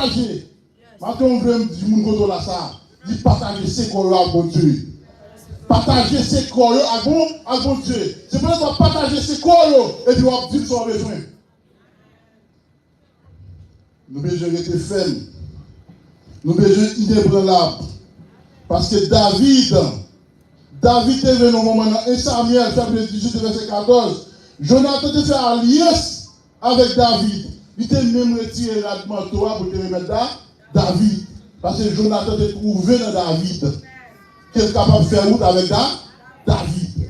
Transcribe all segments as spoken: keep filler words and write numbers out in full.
pataje. Maten, m vle m di moun kote w la sa, di pataje sekrè yo ak Bondye. Pataje sekrè yo ak bon, ak Bondye. Se poutèt w ap pataje sekrè yo, epi w ap di m sa w bezwen. Nou bezwen rete fèm. Nou bezwen inebranlab. Paske David, David te vin yon moman nan en Samyèl, chapit dizuit, vèsè katòz. Jonatan te fè alyans avèk David. Li te menm retire rad manto a pou te remèt Da-, David. Paske Jonatan te twouve nan David ke l kapab fè wout avèk Da-, David.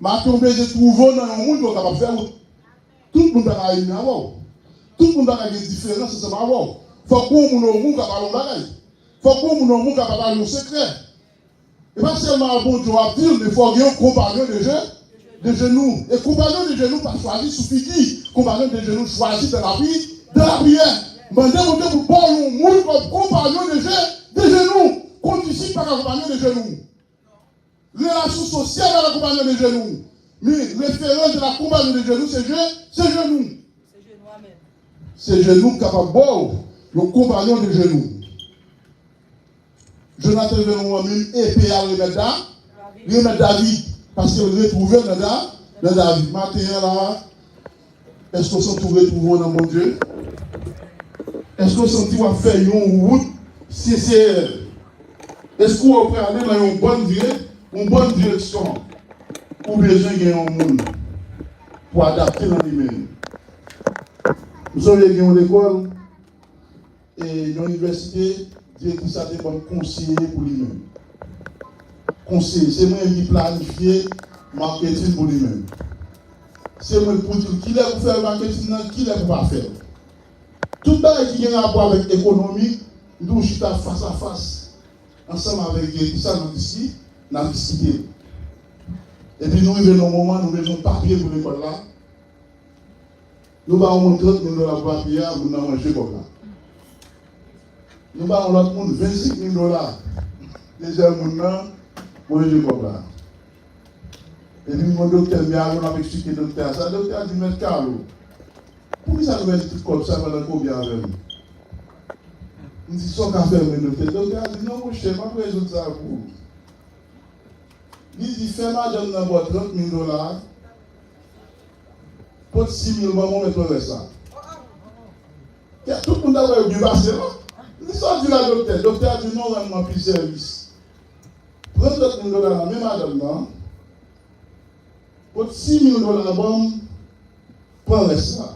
Maten, w bezwen twouve w nan yon moun ke w kapab fè wout. Tout moun pa ka renmen avè w. Tout moun pa ka gen diferans ansanm avè w. Fòk gon moun ou moun ka pale yon bagay. Fòk gon moun ou moun ka pataje yon sekrè. E pa sèlman a Bondye w ap di l, men fò w gen yon konpanyon de je, de jenou. E konpanyon de jenou pa chwazi sou figi. Konpanyon de jenou chwazi dan lapri, dan lapriyè. Mande Bondye pou ba w yon moun kòm konpanyon de je, de jenou. Kondisip pa ka konpanyon de jenou. Relasyon sosyal pa ka konpanyon de jenou. Men referans de la konpanyon de jenou, se je, se jenou. Se jenou k kapab ba w yon konpanyon de jenou. Jonatan te vle yon menm epe a remèt Da-, remèt David, paske l retwouve l nan Da-, nan David. Maten an la, èske w santi w retwouve w nan Bondye? Èske w santi w ap fè yon wout sensè? Èske w prale nan yon bòn dire-, yon bòn direksyon? Ou bezwen gen yon moun pou adapte nan li menm. M sonje gen yon lekòl, e nan inivèsite, direktris la te ban m konseye pou li menm. Konseye, se mwen ki planifye maketin pou li menm. Se mwen ki pou di l kilè pou fè maketin nan, kilè pou pa fè l. Tout bagay ki gen rapò avèk ekonomi, nou chita fas a fas ansanm avèk direktris la, nou diski-, n ap diskite. Epi nou rive nan yon moman, nou bezwen papye pou lekòl la. Nou ba yon moun trant mil dola pou papye a, moun nan manje kòb la. Nou ba yon lòt moun vennsenk mil dola. Dezyèm moun nan manje kòb la. Epi m konn doktè m, men avan m ap eksplike doktè a sa, doktè a di, Mèt Kalo, poukisa nou mèt tout kòb sa pandan ke w byen avè m? M di, sa w ka fè mwen, doktè? Doktè a di, non, monchè, m ap rezoud sa pou ou. Li di, fè madanm nan ba w trant mil dola, pot sis mil ban mwen, mwen pran rès la. Kè tout moun ta wè yo byen pase, non? Li di, sa w di la, doktè? Doktè a di, non, rann mwen plis sèvis. Pran trant mil dola nan men madanm nan, pot sis mil dola ban m, pran rès la.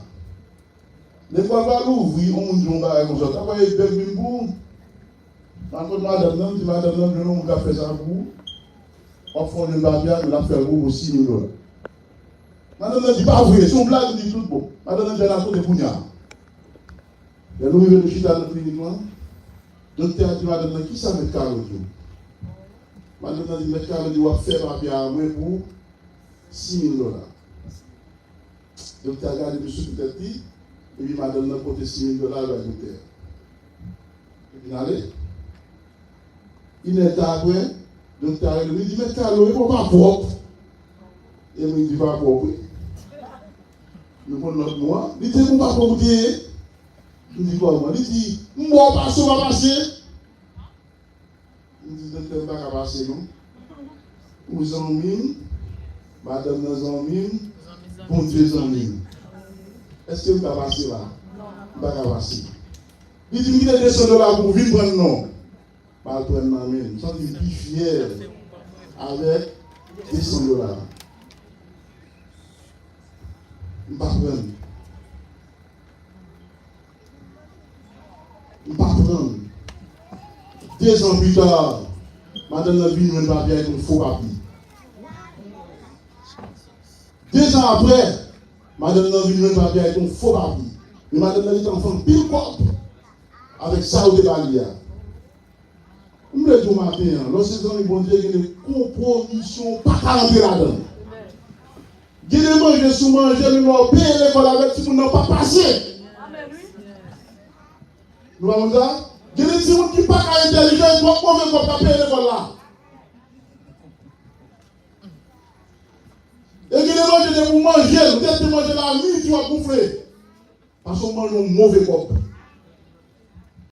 Lekòl pa louvri, yon moun di yon bagay konsa, ta voye bèk vin pou ou. M al kot madanm nan, m di madanm nan, jwenn yon moun k ap fè sa pou ou. W ap fè yon papye a, men l ap fè l pou ou pou sis mil dola. Madanm nan di, pa vre, se yon blag, m di, tout bon. Madanm nan di, al kote kounye a. Lè nou rive, nou chita nan klinik lan, doktè a di madanm nan, kisa Mèt Kalo di w? Madanm nan di, Mèt Kalo di w ap fè papye a mwen pou sis mil dola. Doktè a gade misye sou tèt li, epi madanm nan pote sis mil dola bay doktè a. Epi n ale. Inèdtan apre, doktè a rele m, li di, Mèt Kalo, e bon, pa pwòp. E mwen di, pa pwòp, wi. Nou konn lòt mo a. Li di, e bon, pa pwòp ou te ye? M di, kòman? Li di, m ba w pase, w pa pase. M di, doktè, m pa ka pase, non. Ou zanmi m, madanm nan zanmi m, Bondye zanmi m. Èske m ka pase la? M pa ka pase. Li di m, kite de san dola pou w vin pran l non. M al pran l nan men l. M santi m pi fyè avèk de san dola. M pa pran l. M pa pran l. Dezan pita, madanm nan vin jwenn papye a, se te yon fo papye. Dezan apre, madanm nan vin jwenn papye a, se te yon fo papye. Men madanm nan gentan fè anpil kòb avèk sa yo te ba li a. M vle di w maten an, lè w se zanmi Bondye, gen de konpwomisyon ou pa ka rantre ladan l. Gen de manje si w manje, men lè w peye lekòl avèk timoun nan, w p ap pase. Nou pa konn sa? Gen de timoun ki pa ka entèlijan, e twòp move kòb k ap peye lekòl la. E gen de manje, depi w manje l, ou tèt te manje l a midi, w ap gonfle. Paske w manje yon move kòb.